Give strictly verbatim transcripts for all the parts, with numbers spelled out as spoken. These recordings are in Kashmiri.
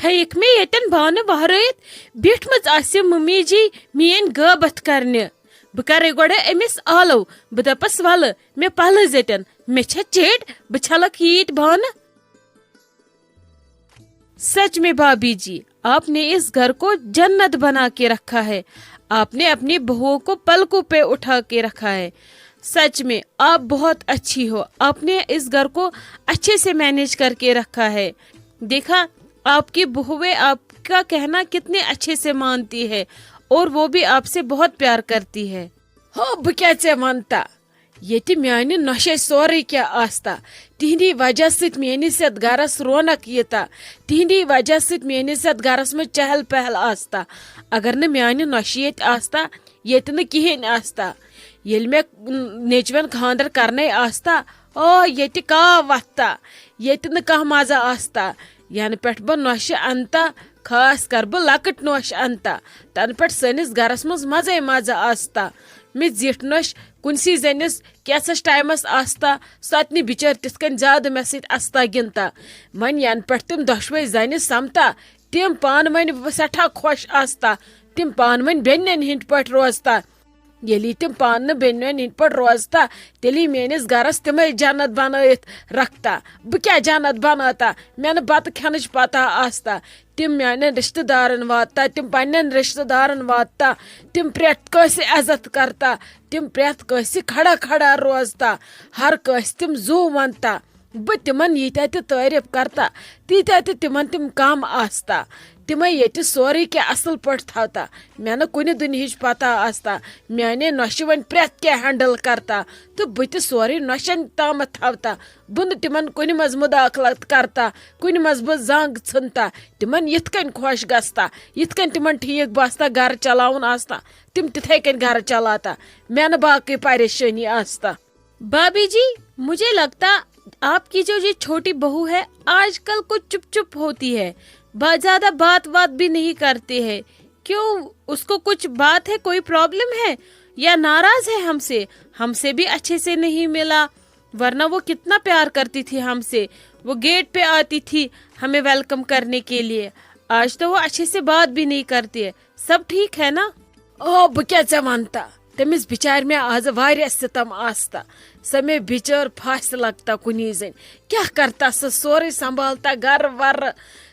ہیٚکھ مےٚ ییٚتٮ۪ن بانہٕ وہرٲیِتھ؟ بیٖٹھمٕژ آسہِ مٔمی جی میٛٲنۍ غٲبت کرنہِ۔ بہٕ کرے گۄڈٕ أمِس آلو، بہٕ دپس، "ولہٕ، مےٚ پلہٕ زیٚتٮ۪ن، مےٚ چھےٚ چیٚٹۍ، بہٕ چھلکھ ییٖتۍ بانہٕ۔" سچ میں بھابھی جی، آپ نے اس گھر کو جنت بنا کے رکھا ہے۔ آپ نے اپنی बहुओं को पलकों पे उठा के रखा है। सच में आप बहुत अच्छी हो, आपने इस घर को अच्छे से मैनेज करके रखा है। देखा, आपकी बहुएं आपका कहना कितने अच्छे से मानती है और वो भी आपसे बहुत प्यार करती है। ہو، بہٕ کیٛاہ ژےٚ وَنہٕ تا؟ ییٚتہِ میٛانہِ نۄشہِ سورُے کینٛہہ آستا، تِہِنٛدی وجہ سۭتۍ میٛٲنِس یَتھ گَرَس رونق ییٖتا، تِہِنٛدی وجہ سۭتۍ میٛٲنِس یَتھ گَرَس منٛز چہل پہل آستا۔ اگر نہٕ میٛانہِ نۄشہِ ییٚتہِ آستا، ییٚتہِ نہٕ کِہیٖنۍ آستا۔ ییٚلہِ مےٚ، م، نیٚچوٮ۪ن خانٛدر کرنے آستا، او، ییٚتہِ کاو وۄتھتا، ییٚتہِ نہٕ کانٛہہ مزٕ آستا۔ ینہٕ پٮ۪ٹھ بہٕ نۄشہِ انتا، خاص کر بہٕ لۄکٕٹ نۄش انتا، تنہٕ پٮ۪ٹھ سٲنِس گرس منٛز مزے مزٕ آستا۔ مےٚ زِٹھ نۄش کُنسی زٔنِس کینٛژھس ٹایمس آستا، سۄ تہِ نہٕ بِچٲر تِتھ کٔنۍ زیادٕ مےٚ سۭتۍ استا گِنٛدتا۔ وۄنۍ ینہٕ پٮ۪ٹھ تِم دۄشوے زنہِ سمتا، تِم پانہٕ ؤنۍ سٮ۪ٹھاہ خۄش آستا، تِم پانہٕ ؤنۍ بیٚنٮ۪ن ہِنٛدۍ پٲٹھۍ روزتا۔ ییٚلہِ تِم پانہٕ بیٚنٮ۪ن ہِنٛدۍ پٲٹھۍ روزتا، تیٚلی میٲنِس گرس تِمے جنت بنٲیِتھ رکھتا۔ بہٕ کیٛاہ جنت بنٲتا؟ مےٚ نہٕ بتہٕ کھٮ۪نٕچ پتہ آستا۔ تِم میانٮ۪ن رشتہٕ دارن واتتا، تِم پننٮ۪ن رشتہٕ دارن واتتا، تِم پرٛٮ۪تھ کٲنٛسہِ عزت کرتا، تِم پرٛٮ۪تھ کٲنٛسہِ کھڑا کھڑا روزتا، ہر کٲنٛسہِ تِم زُو ونتا۔ بہٕ تِمن ییٖتیٛاہ تہِ تعریٖف کرتا، تیٖتیٛاہ تہِ تِمن تِم کم آستا۔ تِمے ییٚتہِ سورُے کینٛہہ اصل پٲٹھۍ تھاوتا۔ مےٚ نہٕ کُنہِ دُنہِچ پتہ آستا۔ میانے نۄشہِ وۄنۍ پرٛٮ۪تھ کینٛہہ ہینڈل کرتا تہٕ بہٕ تہِ سورُے نۄشن تامتھ تھاوتا۔ بہٕ نہٕ تِمن کُنہِ منٛز مداخلت کرتا، کُنہِ منٛز بہٕ زنگ ژھٕنتا۔ تِمن یِتھ کٔنۍ خۄش گژھتا، یِتھ کٔنۍ تِمن ٹھیٖک باستا گرٕ چلاوُن آستا، تِم تِتھے کٔنۍ گرٕ چلاتا۔ مےٚ نہٕ باقٕے پریشٲنی آستا۔ بھابھی جی، مجھے لگتا آپ کی جو یہ چھوٹی बहू है, आजकल कुछ चुप चुप होती है, बहुत ज्यादा बात बात भी नहीं करती है। क्यों, उसको कुछ बात है, कोई प्रॉब्लम है या नाराज है हमसे? हमसे भी अच्छे से नहीं मिला, वरना वो कितना प्यार करती थी हमसे। वो गेट पे आती थी हमें वेलकम करने के लिए। आज तो वो अच्छे से बात भी नहीं करती है। सब ठीक है ना? او، بہٕ کیٛاہ ژےٚ وَنہٕ تا؟ تٔمِس بِچارِ مےٚ آزٕ واریاہ سِتَم آستا۔ سۄ مےٚ بِچٲر پھاسہِ لَگتا کُنی زٔنۍ۔ کیٛاہ کَرتا سۄ؟ سورُے سنبھالتا، گَرٕ وَرٕ۔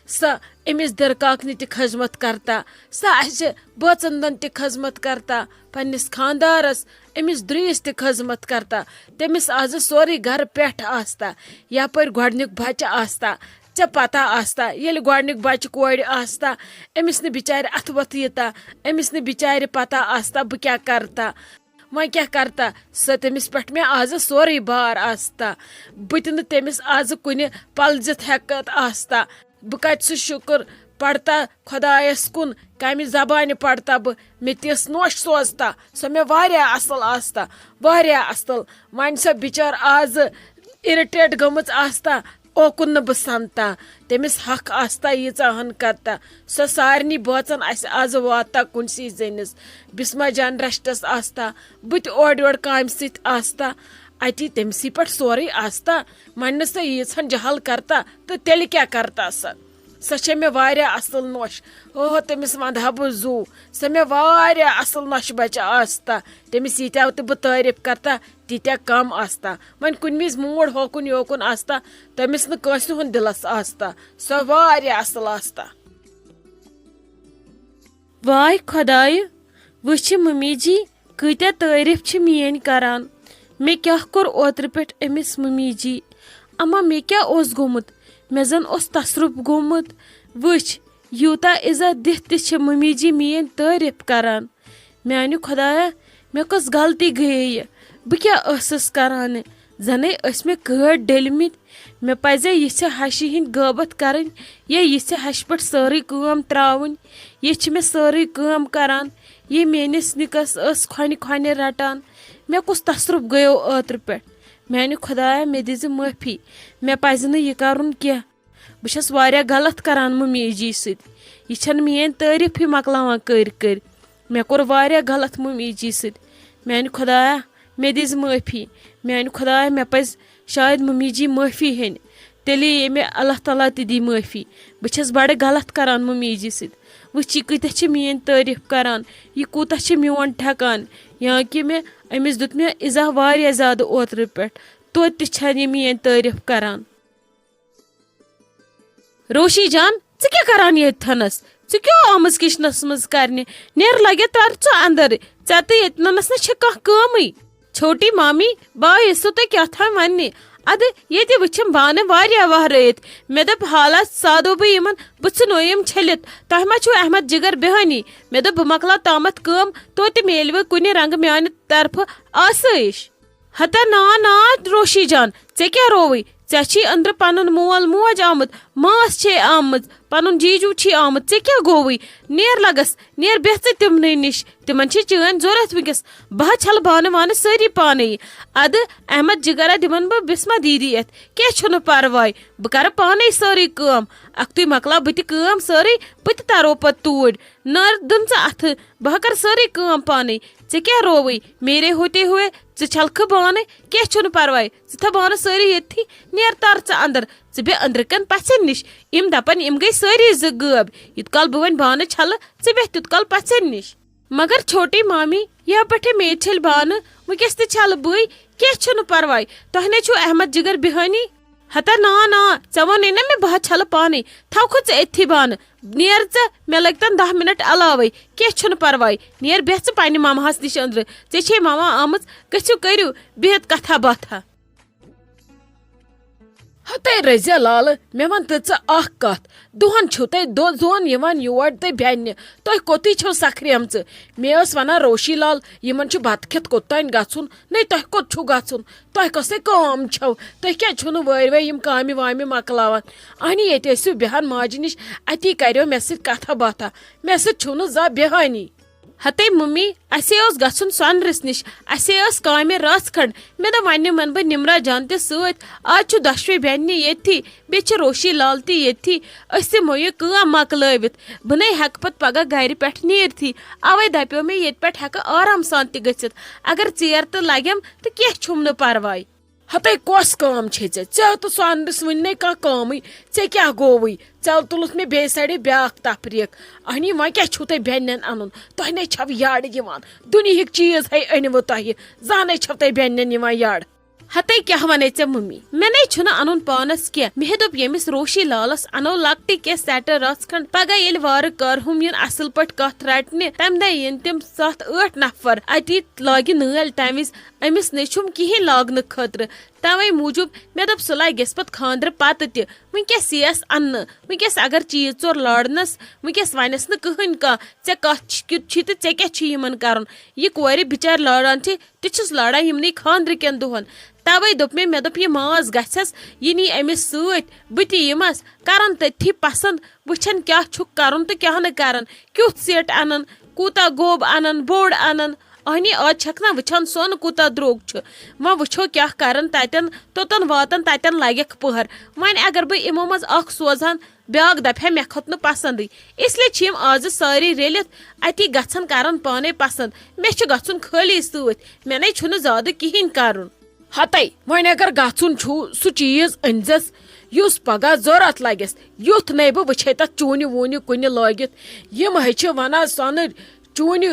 سۄ أمِس دِرکاکنہِ تہِ خدمت کَرتا، سۄ اَسہِ بٲژَن دَن تہِ خدمت کَرتا، پنٛنِس خانٛدارَس، أمِس درٛیِس تہِ خدمت کَرتا۔ تٔمِس آزٕ سورُے گَرٕ پٮ۪ٹھ آستا، یَپٲرۍ گۄڈٕنیُک بَچہٕ آستا۔ ژےٚ پتہ آستا، ییٚلہِ گۄڈٕنیُک بچہِ کورِ آستا، أمِس نہٕ بِچارِ اَتھٕ وَتھٕ ییٖتا، أمِس نہٕ بِچارِ پتہ آستا، بہٕ کیٛاہ کرتا، وۄنۍ کیٛاہ کرتا۔ سۄ تٔمِس پٮ۪ٹھ مےٚ آزٕ سورُے بار آستا، بہٕ تہِ نہٕ تٔمِس آزٕ کُنہِ پلزِتھ ہٮ۪کتھ آستا۔ بہٕ کَتہِ سُہ شُکُر پرتا خۄدایَس کُن، کَمہِ زبانہِ پرتا بہٕ؟ مےٚ تِژھ نوٚش سوزتا، سۄ مےٚ واریاہ اَصٕل آستا، واریاہ اَصٕل۔ وۄنۍ سۄ بِچٲر آزٕ irritate گٔمٕژ آستا، اوکُن نہٕ بہٕ سنتا، تٔمِس حق آستا ییٖژاہ ہن کرتا۔ سۄ سارنٕے بٲژن اَسہِ آزٕ واتا کُنسٕے زٔنِس۔ بسمہ جان رشتس آستا، بہٕ تہِ اورٕ یورٕ کامہِ سۭتۍ آستا، اَتی تٔمسٕے پٮ۪ٹھ سورُے آستا۔ وۄنۍ نہٕ سۄ ییٖژہن جہل کرتا تہٕ تیٚلہِ کیٛاہ کرتا سۄ؟ سۄ چھےٚ مےٚ واریاہ اَصٕل نۄش۔ اوہ، تٔمِس وَندٕ ہا بہٕ زُو۔ سۄ مےٚ واریاہ اَصٕل نۄشہِ بَچہِ آستا۔ تٔمِس ییٖتیٛاہ تہِ بہٕ تعٲریٖف کرتا، تیٖتیٛاہ کَم آستا۔ وۄنۍ کُنہِ وِزِ موٗڈ ہوکُن یوکُن آستا، تٔمِس نہٕ کٲنٛسہِ ہُنٛد دِلَس آستا۔ سۄ واریاہ اَصٕل آستا۔ واے خۄدایہِ، وٕچھ مٔمی جی کۭتیٛاہ تعٲریٖف چھِ میٛٲنۍ کران۔ مےٚ کیٛاہ کوٚر اوترٕ پٮ۪ٹھ أمِس مٔمی جی؟ اما مےٚ کیٛاہ اوس گوٚمُت؟ مےٚ زَن اوس تصرُف گوٚمُت۔ وٕچھ، یوٗتاہ عزت دِتھ تہِ چھِ مٔمی جی میٛٲنۍ تعٲریٖف کران۔ میٛانہِ خۄدایا، مےٚ کۄس غلطی گٔیے یہِ؟ بہٕ کیٛاہ ٲسٕس کران؟ زَنَے ٲسۍ مےٚ کٲٹۍ ڈٔلۍمٕتۍ۔ مےٚ پَزے یِژھِ ہَشہِ ہِنٛدۍ غٲبت کَرٕنۍ یا یِژھِ ہَشہِ پٮ۪ٹھ سٲرٕے کٲم ترٛاوٕنۍ؟ یہِ چھِ مےٚ سٲرٕے کٲم کَران۔ یہِ میٛٲنِس نِکَس ٲس کھۄنہِ کھۄنہِ رَٹان۔ مےٚ کُس تصرُف گٔیو ٲترٕ پٮ۪ٹھ؟ میٛانہِ خۄدایا، مےٚ دِزِ معٲفی۔ مےٚ پَزِ نہٕ یہِ کَرُن کینٛہہ۔ بہٕ چھَس واریاہ غلط کَران مٔمی جی سۭتۍ۔ یہِ چھَنہٕ میٛٲنۍ تعٲریٖفٕے مۄکلاوان کٔرۍ کٔرۍ۔ مےٚ کوٚر واریاہ غلط مٔمی جی سۭتۍ۔ میٛانہِ خۄدایا، مےٚ دِزِ معٲفی۔ میٛانہِ خۄدایا، مےٚ پَزِ شاید مٔمی جی معٲفی ہیٚنۍ۔ تیٚلے یہِ مےٚ اللہ تعالیٰ تہِ دی معٲفی۔ بہٕ چھَس بڑٕ غلط کران مُمیٖجی سۭتۍ۔ وٕچھ، یہِ کۭتیاہ چھِ میٲنۍ تعریٖف کران، یہِ کوٗتاہ چھِ میون ٹھٮ۪کان، یا کہِ مےٚ أمِس دیُت مےٚ اِزاہ واریاہ زیادٕ اوترٕ پٮ۪ٹھ، توتہِ تہِ چھَنہٕ یہِ میٲنۍ تعریٖف کران۔ روشی جان، ژٕ کیٛاہ کران ییٚتہِ تھنس؟ ژٕ کیٛاہ آمٕژ کچنس منٛز کرنہِ؟ نیر لگے تر ژٕ اندر، ژےٚ تہٕ ییٚتہِ ننس نہ چھِ کانٛہہ کٲمٕے۔ چھوٹی مامی، بہٕ آیس سو تۄہہِ کیٛاہ تام وننہِ۔ ادٕ ییٚتہِ وٕچھم بانہٕ واریاہ وہرٲیِتھ۔ مےٚ دوٚپ حالہ سادو بہٕ یِمن، بہٕ ژھٕنو یِم چھٔلِتھ۔ تۄہہِ ما چھُو احمد جگر بیہٲنی؟ مےٚ دوٚپ بہٕ مۄکلاو تامتھ کٲم، توتہِ میلوٕ کُنہِ رنگہٕ میانہِ طرفہٕ آسٲیِش۔ ہتا نا نا، روشی جان، ژےٚ کیٛاہ رووُے؟ ژےٚ چھی أنٛدرٕ پنُن مول موج آمُت، ماس چھے آمٕژ، پنُن جیجو چھی آمُت، ژےٚ کیٛاہ گوٚوُے؟ نیر لگس، نیر بیٚہہ ژٕ تِمنٕے نِش، تِمن چھِ چٲنۍ ضروٗرت وٕنکیٚس۔ بہٕ ہا چھلہٕ بانہٕ وانہٕ سٲری پانے۔ ادٕ احمد جگرا دِمن بہٕ بسمہ دیدی اتھِ، کینٛہہ چھُنہٕ پرواے، بہٕ کرٕ پانے سٲرٕے کٲم۔ اکھتُے مۄکلاو بہٕ تہِ کٲم سٲرٕے، بہٕ تہِ ترو پتہٕ توٗرۍ۔ نٲر دِن ژٕ اتھٕ، بہٕ ہا کرٕ سٲرٕے کٲم پانے۔ ژےٚ کیٛاہ رووُے؟ میرے ہوتے ہوئے، ژٕ چھلکھٕ بانہٕ، کینٛہہ چھُنہٕ پرواے، ژٕ تھاو بانہٕ سٲری ییٚتھی، نیر تر ژٕ اندر، ژٕ بیٚہہ أنٛدرٕ کَنۍ پَژھٮ۪ن نِش۔ یِم دَپَن، یِم گٔے سٲری زٕ غٲب، یوٗت کال بہٕ وۄنۍ بانہٕ چھَلہٕ، ژٕ بیٚہہ تیوٗت کال پَژھٮ۪ن نِش۔ مگر چھوٹی مامی، یَوٕ پٮ۪ٹھَے مے چھٔلۍ بانہٕ، وٕنۍکٮ۪س تہِ چھَلہٕ بٕے، کینٛہہ چھُنہٕ پَرواے، تۄہہِ نے چھُو احمد جِگر بیٚہٲنی۔ ہتا نا نا، ژےٚ ووٚنُے نہ مےٚ بہٕ ہا چھَلہٕ پانَے، تھاو کھۄ ژٕ أتھی بانہٕ، نیر ژٕ، مےٚ لٔگۍ تَن دَہ مِنَٹ علاوَے، کینٛہہ چھُنہٕ پَرواے، نیر بیٚہہ ژٕ پنٛنہِ مامہَس نِش أنٛدرٕ، ژےٚ چھے ماما آمٕژ، گٔژھِو کٔرِو بِہِتھ کَتھا باتھا۔ ہتے رضیہ لالہٕ، مےٚ وَن تہٕ ژٕ اَکھ کَتھ، دۄہَن چھِو تُہۍ دۄہ زوٚن یِوان یور تہٕ بیٚنہِ، تُہۍ کوٚتٕے چھِو سَکھریمژٕ؟ مےٚ ٲس وَنان روشی لال، یِمَن چھُ بَتہٕ کھٮ۪تھ کوٚت تام گژھُن، نَے تۄہہِ کوٚت چھُو گژھُن؟ تۄہہِ کۄسٕے کٲم چھَو؟ تُہۍ کیٛازِ چھُو نہٕ وٲرۍ وٲرۍ یِم کامہِ وامہِ مۄکلاوان؟ اَہنہِ ییٚتہِ ٲسِو بیٚہان ماجہِ نِش، اَتی کَریو مےٚ سۭتۍ کَتھا باتھا، مےٚ سۭتۍ چھُو نہٕ زانٛہہ بیٚہٲنی۔ ہتے مُمی، اَسے اوس گژھُن سۄنرِس نِش، اَسے ٲس کامہِ رژھ کھنٛڈ۔ مےٚ دوٚپ، وۄنۍ نِمَن بہٕ نِمرا جان تہِ سۭتۍ۔ آز چھُ دۄشوے بیٚنہِ ییٚتھی، بیٚیہِ چھِ روشی لال تہِ ییٚتھی۔ أسۍ دِمو یہِ کٲم مۄکلٲوِتھ۔ بہٕ نے ہٮ۪کہٕ پَتہٕ پَگاہ گَرِ پٮ۪ٹھ نیٖرتھٕے۔ اَوَے دَپیو مےٚ، ییٚتہِ پٮ۪ٹھ ہٮ۪کہٕ آرام سان تہِ گٔژھِتھ۔ اگر ژیر تہِ لَگٮ۪م، تہٕ کینٛہہ چھُم نہٕ پَرواے۔ ہتے کۄس کٲم چھے ژےٚ؟ ژےٚ تہٕ سۄنرِس وٕنہِ نے کانٛہہ کٲمٕے۔ ژےٚ کیٛاہ گوٚوُے؟ ژےٚ تُلُتھ مےٚ بیٚیہِ سایڈٕ بیٛاکھ تفریٖق۔ اہنی، وۄنۍ کیٛاہ چھُو تۄہہِ بیٚنٮ۪ن اَنُن؟ تۄہہِ نے چھَو یَڈ یِوان؟ دُنیہٕکۍ چیٖز ہے أنِوٕ تۄہہِ، زانٛہہ نے چھَو تۄہہِ بیٚنٮ۪ن یِوان یَڈ۔ ہتے کیٛاہ وَنے ژےٚ مُمی؟ مےٚ نے چھُنہٕ اَنُن پانَس کینٛہہ۔ مےٚ دوٚپ، ییٚمِس روشی لالَس اَنو لۄکٹہِ کینٛہہ سیٹہٕ رَژھ کھنٛڈ، پَگاہ ییٚلہِ وارٕ کارٕ ہُم یِن اَصٕل پٲٹھۍ کَتھ رَٹنہِ، تَمہِ دۄہ یِن تِم سَتھ ٲٹھ نفر۔ اَتی لاگہِ نٲلۍ، تَمہِ وِزِ أمِس نے چھُم کِہیٖنۍ لاگنہٕ خٲطرٕ۔ تَوَے موٗجوٗب مےٚ دوٚپ، سُہ لَگٮ۪س پَتہٕ خانٛدرٕ پَتہٕ تہِ۔ وٕنۍکٮ۪س یِیَس اَننہٕ، وٕنۍکٮ۪س اگر چیٖز ژور لارنَس، وٕنۍکٮ۪س وَنٮ۪س نہٕ کٕہٕنۍ کانٛہہ، "ژےٚ کَتھ چھِ، کیُتھ چھی تہٕ ژےٚ کیٛاہ چھی یِمَن کَرُن؟" یہِ کورِ بِچارِ لاران چھِ، تہِ چھُس لاران یِمنٕے خانٛدرٕ کٮ۪ن دۄہَن۔ تَوَے دوٚپ مےٚ، مےٚ دوٚپ، یہِ ماس گژھٮ۪س، یہِ نی أمِس سۭتۍ، بہٕ تہِ یِمَس، کَرَن تٔتھی پَسنٛد، وٕچھَن کیٛاہ چھُکھ کَرُن تہٕ کیٛاہ نہٕ کَرَن، کیُتھ سیٹ اَنَن، کوٗتاہ گوٚب اَنَن، بوٚڑ اَنَن۔ اہنی، آز چھکھ نا وٕچھان سۄن کوٗتاہ درٛوگ چھُ۔ وۄنۍ وٕچھو کیٛاہ کرن تتٮ۪ن، توٚتن واتن، تتٮ۪ن لگٮ۪کھ پٔہر۔ وۄنۍ اگر بہٕ یِمو منٛز اکھ سوزہن، بیٛاکھ دپہِ ہا مےٚ کھوٚت نہٕ پسندٕے۔ اس لیے چھِ یِم آزٕ سٲری رٔلِتھ اتی گژھن کرن پانے پسند۔ مےٚ چھُ گژھُن خٲلی سۭتۍ، مےٚ نے چھُنہٕ زیادٕ کِہیٖنۍ کرُن۔ ہتے، وۄنۍ اگر گژھُن چھُ، سُہ چیٖز أنۍزٮ۪س یُس پگاہ ضروٗرت لگٮ۪س۔ یُتھ نے بہٕ وٕچھے تتھ چوٗنہِ ووٗنہِ کُنہِ لٲگِتھ۔ یِم ہے چھِ ونان سۄنٕرۍ چوٗنہِ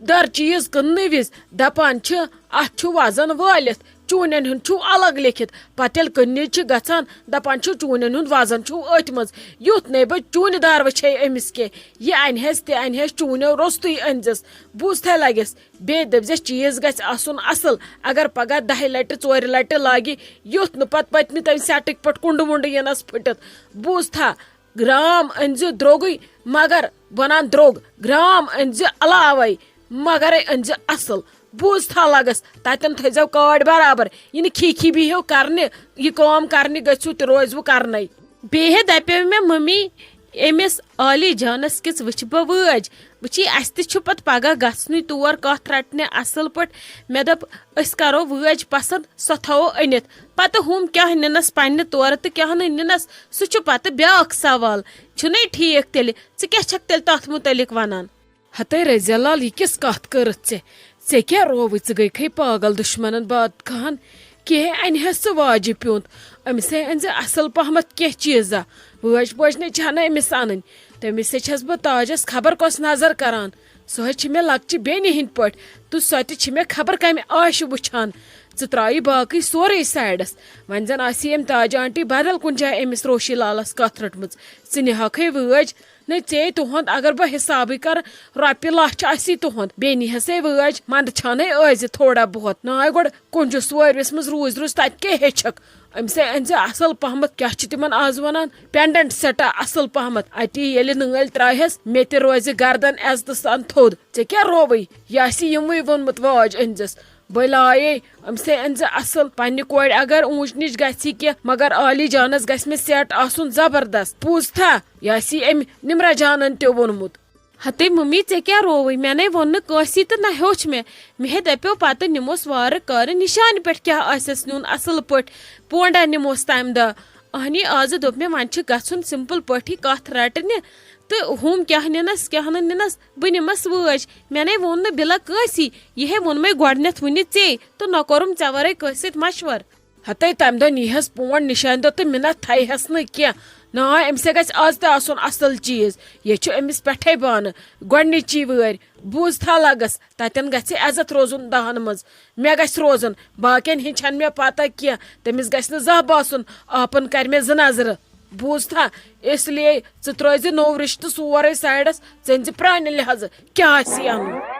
در چیٖز کٕننہٕ وِزِ دپان چھِ، "اتھ چھُ وزن وٲلِتھ، چوٗنٮ۪ن ہُنٛد چھُو الگ لیکھِتھ۔" پتہٕ ییٚلہِ کٕننہِ چھِ گژھان، دپان چھِ، "چوٗنٮ۪ن ہُنٛد وزن چھُو أتھۍ منٛز۔" یُتھ نے بہٕ چوٗنہِ دار وٕچھے أمِس کینٛہہ، یہِ انہِ ہس تہِ انہِ ہس، چوٗنیو روٚستُے أنۍزٮ۪س، بوٗزتھا لگٮ۪س۔ بیٚیہِ دٔپۍزٮ۪س، چیٖز گژھِ آسُن اصل، اگر پگاہ دہہِ لٹہِ ژورِ لٹہِ لاگہِ، یُتھ نہٕ پتہٕ پٔتمہِ تمہِ سیٹٕکۍ پٲٹھۍ کُنڈٕ وُنڈٕ یِنس پھٕٹِتھ۔ بوٗزتھا، گرام أنۍزِ درٛوگُے، مگر بنان درٛوگ، گرام أنۍزِ علاوے، مگرے أنۍزِ اصل۔ بوٗزتھا لگس، تتٮ۪ن تھٲیزٮ۪و کاڈ برابر، یہِ نہٕ کھی کھی بِہِو کرنہِ، یہِ کٲم کرنہِ گٔژھِو تہِ روزِوٕ کرنے۔ بیٚیہِ دپیو مےٚ ممی، أمِس عالی جانس کِژھ وٕچھِ بہٕ وٲج۔ وٕچھی، اسہِ تہِ چھُ پتہٕ پگاہ گژھنُے تور کتھ رٹنہِ اصل پٲٹھۍ۔ مےٚ دوٚپ، أسۍ کرو وٲج پسند، سۄ تھاوو أنِتھ۔ پتہٕ ہُم کیٛاہ نِنس پننہِ تورٕ تہٕ کیٛاہ نہٕ نِنس، سُہ چھُ پتہٕ بیٛاکھ سوال۔ چھُنَے ٹھیٖک تیٚلہِ؟ ژٕ کیٛاہ چھکھ تیٚلہِ تتھ مُتعلق ونان؟ ہتے رضیہ لال، یہِ کِژھ کتھ کٔرٕتھ ژےٚ؟ ژےٚ کیٛاہ رووُے؟ ژٕ گٔیکھے پاگل دُشمنن بادکاہن۔ کینٛہہ انہِ ہس ژٕ واجہِ پیوٗنت، أمِس ہے أنۍ زِ اصل پہمتھ کینٛہہ چیٖزا۔ وٲج پوج نے چھنہٕ أمِس انٕنۍ، تٔمِس ہے چھس بہٕ تاجس خبر کۄس نظر کران۔ سۄ حظ چھِ مےٚ لۄکچہِ بیٚنہِ ہٕنٛدۍ پٲٹھۍ، تہٕ سۄ تہِ چھِ مےٚ خبر کمہِ آشہِ وٕچھان۔ ژٕ ترٛاوی باقٕے سورُے سایڈس۔ وۄنۍ زن آسہِ أمۍ تاجہِ آنٹی بدل کُنہِ جایہِ أمِس روشی لالس کتھ رٔٹمٕژ۔ ژٕ نِہکھٕے وٲج۔ نہ ژے تُہُنٛد، اگر بہٕ حسابٕے کرٕ، رۄپیہِ لچھ آسی تُہُنٛد۔ بیٚنہِ ہسے وٲج، منٛدٕ چھانَے ٲسۍ زِ تھوڑا بہت۔ نہ آے گۄڈٕ کنجوس وٲرِوِس منٛز روٗزۍ روٗزۍ تتہِ کیٛاہ ہیٚچھکھ؟ أمِس ہے أنۍ زِ اصل پہمتھ، کیٛاہ چھِ تِمن آز ونان؟ پینڈنٹ سیٹا اصل پہمتھ۔ اتی ییٚلہِ نٲلۍ ترٛایہس، مےٚ تہِ روزِ گردن عزتہٕ سان تھوٚد۔ ژےٚ کیٛاہ رووٕے؟ یہِ آسہِ یِموٕے ووٚنمُت واج أنۍ زِس۔ بٔلۍ آیے، أمۍ سے أنۍ زِ اصل۔ پننہِ کورِ اگر اوٗنچ نِش گژھِ کینٛہہ، مگر عالی جانس گژھِ مےٚ سیٹ آسُن زبردست۔ بوٗزتھا؟ یہِ آسی أمۍ نمرہ جانن تہِ ووٚنمُت۔ ہتے ممی، ژےٚ کیٛاہ رووٕے؟ مےٚ نے ووٚن نہٕ کٲنٛسی تہٕ نہ ہیوٚچھ مےٚ۔ مےٚ ہے دپیو پتہٕ نِموس وارٕ کارٕ نشانہِ پٮ۪ٹھ کیٛاہ آسٮ۪س نیُن اصل پٲٹھۍ۔ پونڈا نِموس تمہِ دۄہ۔ اہنی، آزٕ دوٚپ مےٚ وۄنۍ چھِ گژھُن سمپل پٲٹھی کتھ رٹنہِ۔ تہٕ ہُم کیٛاہ نِنس کیٛاہ نہٕ نِنس، بہٕ نِمس وٲج۔ مےٚ نے ووٚن نہٕ بِلا کٲنٛسی، یہِ ہے ووٚنمَے گۄڈٕنٮ۪تھ وُنہِ ژے، تہٕ نہ کوٚرُم ژےٚ ورٲے کٲنٛسہِ سۭتۍ مشور۔ ہتے تمہِ دۄہ نیٖہس پونڈ نشانہِ دۄہ تہٕ مِنت تھایہس نہٕ کینٛہہ۔ نا، أمِس ہے گژھِ آز تہِ آسُن اصل چیٖز۔ یہِ چھُ أمِس پٮ۪ٹھے بانہٕ، گۄڈنِچی وٲرۍ۔ بوٗزتھا لگس، تتٮ۪ن گژھِ عزت روزُن دہن منٛز۔ مےٚ گژھِ روزُن، باقین ہِنٛدۍ چھنہٕ مےٚ پتہ کینٛہہ۔ تٔمِس گژھِ نہٕ زانٛہہ باسُن، آپن کرِ مےٚ زٕ نظرٕ۔ بوٗزتھا؟ اس لیے ژٕ ترٲوزِ نوٚو رشتہٕ سورُے سایڈس، ژٕ أنزِ پرانہِ لحاظہٕ۔ کیٛاہ آسی انُن؟